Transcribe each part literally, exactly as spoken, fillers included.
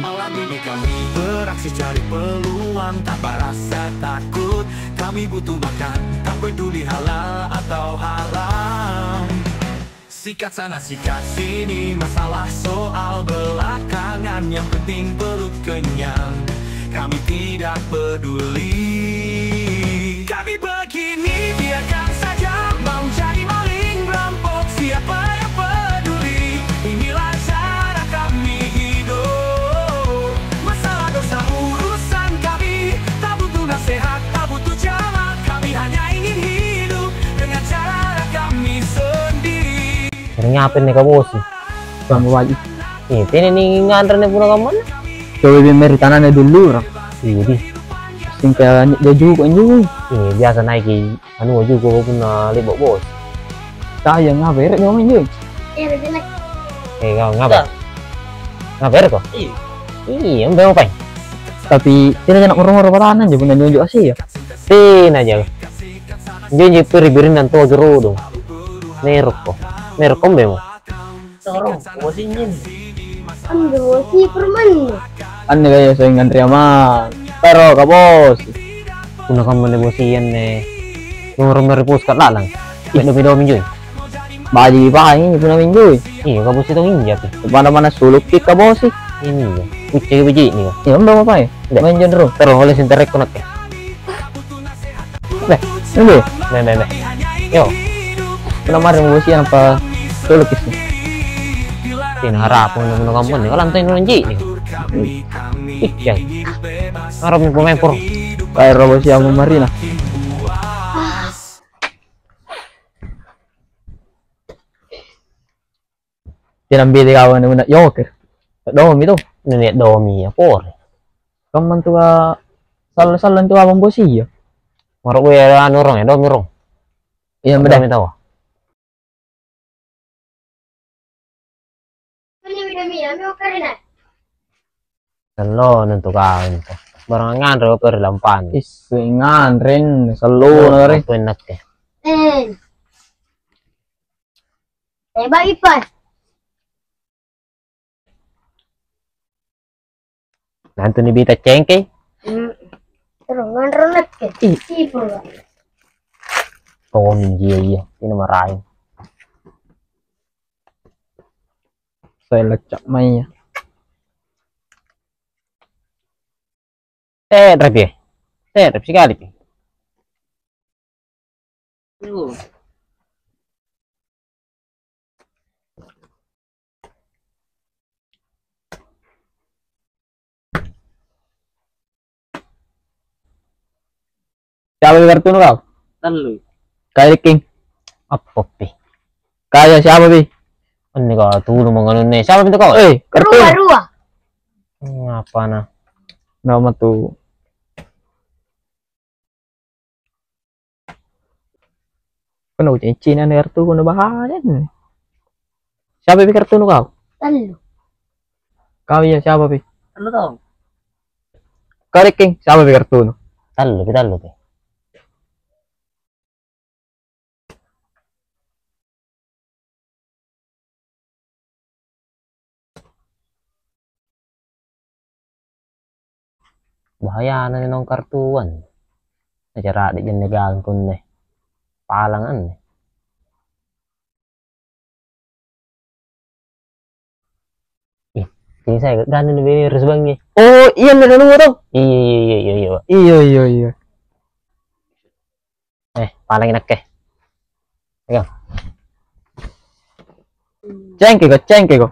Malam ini kami beraksi cari peluang tanpa rasa takut. Kami butuh makan, tak peduli halal atau haram. Sikat sana, sikat sini, masalah soal belakangan. Yang penting perut kenyang, kami tidak peduli. Kami begini, biarkan saja. Mau jadi maling, rampok, siapa yang peduli? Inilah cara kami hidup. Masalah dosa urusan kami, tak butuh nasihat, tak butuh ceramah. Kami hanya ingin hidup dengan cara kami sendiri. Ternyata nih, Kak Bosi. Bang Wali. Eh, tena ni nganre ni punna kammana? Coba bi meri tanahnya dulu, orang. Iya, di. Singka jaju kok anjing. Iya, biasa naik i, anu, juga punna le'ba' bos. Sayang, ngapa ere' nyawa anjing? Eh, kau ngapa? Ngapa ere' kau? Iya. Iya, mbe apa? Tapi tena ja na' moro-moro patanang ja punna nunjuk Asia. Tena ja. Njo-njo peri birinna antua gerodong. Nerokko. Nerokko mbemo. Torong, bosi nyen. Ambe bosi permen. Anne kaya seng nganre amang. Pero ka bosi. Punna kamma anne bosi anne. Nomor meri puska lalang. Ih, domi-domi joi. Baji pahang ini punna minjoi. Iya, ka bosi tau inja pi. Mana-mana suluk pi ka bosi. Ini iya. Ucci biji ni. Iya, mbak apa ya? Main jondro. Terus oleh sinterekko nakke. Beh, ini. Beh, beh, beh. Yo. Punna mari mo bosia nampa tolokki. Tena harapang punna kampong ni, kalau antai nunji ni. Ih, jai. Harap ni pemain por. Kayak robo siamo marina. Tena bete kau anu na yoker. Domi to. Nene domi ya pore. Kamman tua salla-salla tua bambosi ya. Moro gue anu rong ya, domi rong. Iya, beda. Domi tawa. Ini beda mi, ami okarina. Sallo nentu kau itu. Barang nganre oke ri lampani. Is, nganren, sallo na kare. Apa enak ya? Eh. Eh, bagi pas. Nantu nibita cengke. Hmm. Terus nganre nakke. Ih. Ipo, Kak. Tonji iya, ini maraeng. Saya lecak mai ya. Se're pi. Se're sikali pi. Tuh. Siapa pi kartunu kau? Tallu. Kaya King. Apa pi? Kaya siapa pi? Anne kau tunu manganunne. Siapa pintu kau? Eh, kartunu. Rua, rua. Ngapa na? Nama tu? Kono kucini-cini ane kartuku, nu bahaya anne. Siapa pi kartunu kau? Tallu. Kau iya siapa pi? Tallu taung. Kau Riking, siapa pi kartunu? Tallu pi, tallu pi. Bahayana naung kartuang. Acara di jenne gang kunne. Palang anne. Ih, jadi saya ganu nih bini harus bangi. Oh, iya, nih, anu, tuh. Iya, iya, iya, iya, iya, Pak. Iya, iya, iya. Eh, palang inakke. Ayo. Cengke ko, cengke ko.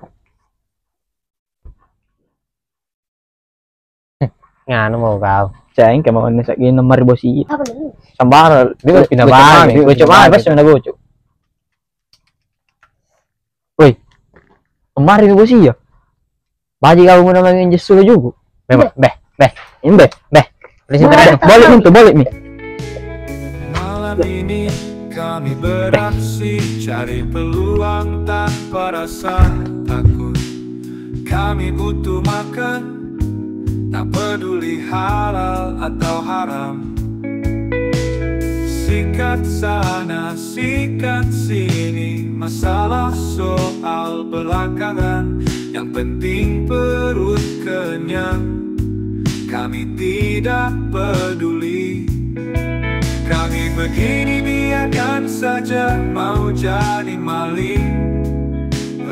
Nganu mau kau. Cengke mau nih sakit nomor bosi. Apa nih? Sambara. Dia pindah bocok balik, mana? Dia bocok pindah mana? Balik. Pas pindah bocok. Woi, kemari mi bosi ya? Baji kau guna mami injo sulo juku. Beh, beh, beh. Ini beh. Beh. Balik mintu, balik mi. Malam ini kami beraksi cari peluang tanpa rasa takut. Kami butuh makan, tak peduli halal atau haram. Sikat sana, sikat sini, masalah soal belakangan. Yang penting perut kenyang, kami tidak peduli. Kami begini biarkan saja, mau jadi maling,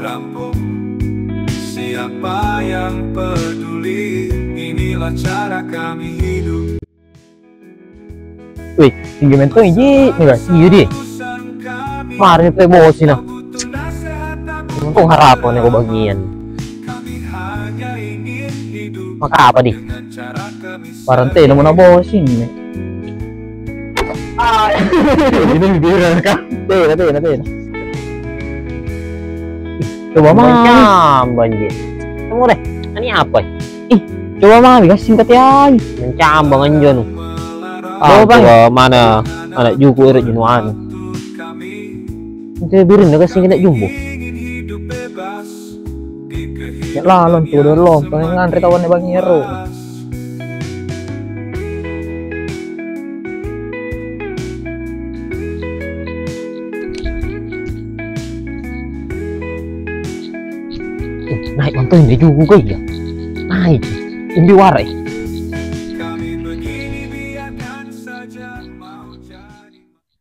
rampok, siapa yang peduli? Inilah cara kami hidup. Wih, tinggi mentong iji nih, Bang. Iya, di. Mari pe bosi, nah. Untung harapang nih, kau bagian. Maka apa, di? Parang tena mau nabosi nih. Ah, ini bibir, Kak. Tena, tena, tena. Coba mami. Mencambang, Ji. Tunggu deh, ini apa? Ih, coba mami, kasih kati ai. Mencambang anjo nu. Ah, coba, Bang. Coba mana anak juku ere jenuh anu. Itu biring na kasih kena jumbo. Ya lalon tuh, udah lompang nganre tawanne bangi ero. Eh, naik mantong inne juku ka iya. Naik. Umbi warai.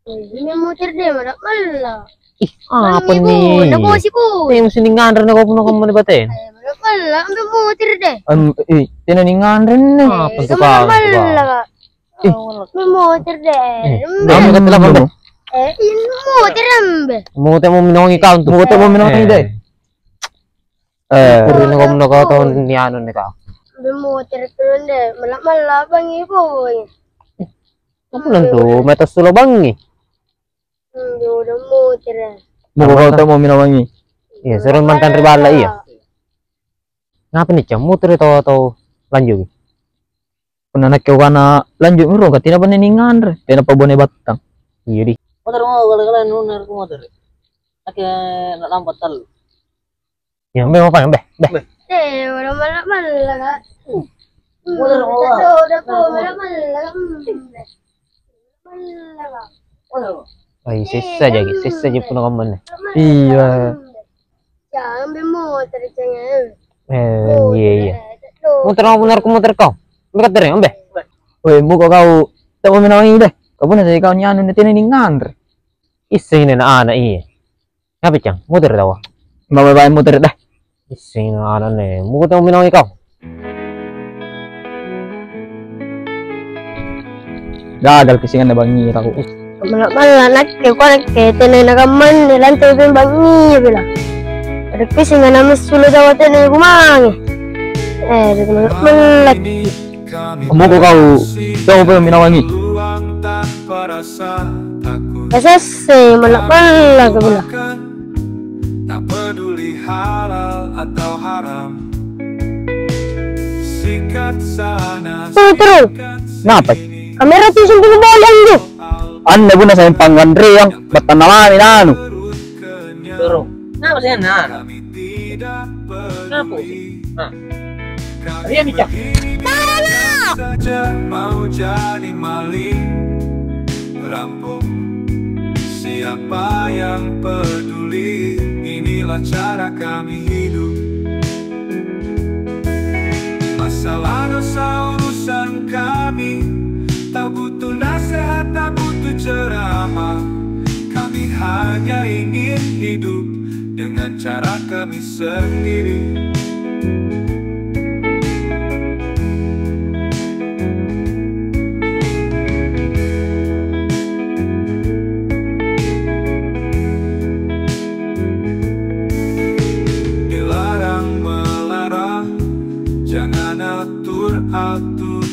Ini motor deh, mala-mala. Ih, apa nih? Udah bosi ku. Nih, mesti ninganre na kau punna kamu ni baten. Mala-mala, ambil motor deh. Em, eh, tena ninganre nih. Apa tuh kau? Mala-mala, Kak. Ih. Ambil motor deh. Eh, ambil ka telepon deh. Eh, ini motor ambe. Motor mau minongi kau tuh. Motor mau minongi deh. Eh. Kurina kau punna kau tau ni anu ni kau. Ambil motor turun deh. Mala-mala bangi boy. Apa nantu? Meta sulo bangi. Hmm, dia udah muter ya. Muko kau tau mau minum wangi? Iya, seru mantan ri balla, iya. Ngapa nih, Cang? Muter tau, tau lanjut? Punna nakke ukana lanjut mi rong, katina panne ninganre, tena pabone battang. Iya, di. Motor mau, kalau kalian nunar ke motor. Oke, nak lambat tal. Ya, mbe, apa, mbe? Mbe. Eh, udah malam-malam, Kak. Udah, udah, udah malam-malam. Ai, sessa jaki, sessa ji punna kammana. Iya. Jangan be motor, jangan. Eh, iya, iya. Muter mau benar ku muter kau. Mbe katere, mbe. Woi, muko kau tak mau menawai deh. Kau pun saya kau nyanu nanti ini nganre. Isseng ini anak-anak iya. Ngapi, Cang? Mutere taua? Mbawa-bawa mutere deh. Isseng anak ne. Muko tau minawai kau. Gagal kesingan na bangi tau. Malla-malla nakke, kua nakke tena nakammanne lantai peng bangi pila. Ada kesingan na messulo taua tena kumange. Eh, malla-malla. Muko kau, coba peng minawangi. Kasesse, malla-malla kabela. Turu, turu. Napa? Kamera tu sempurna boli anjo. Anne punna sayang panganreang, battanna mami nanu. Turu. Napa sih, nah? Napa sih? Nah. Iya, Mika. Saja mau jadi maling, rampok. Siapa yang peduli? Inilah cara kami hidup. Masalah dosa urusan kami. Tak butuh nasihat, tak butuh ceramah. Kami hanya ingin hidup dengan cara kami sendiri. Dilarang melarang, jangan atur-atur.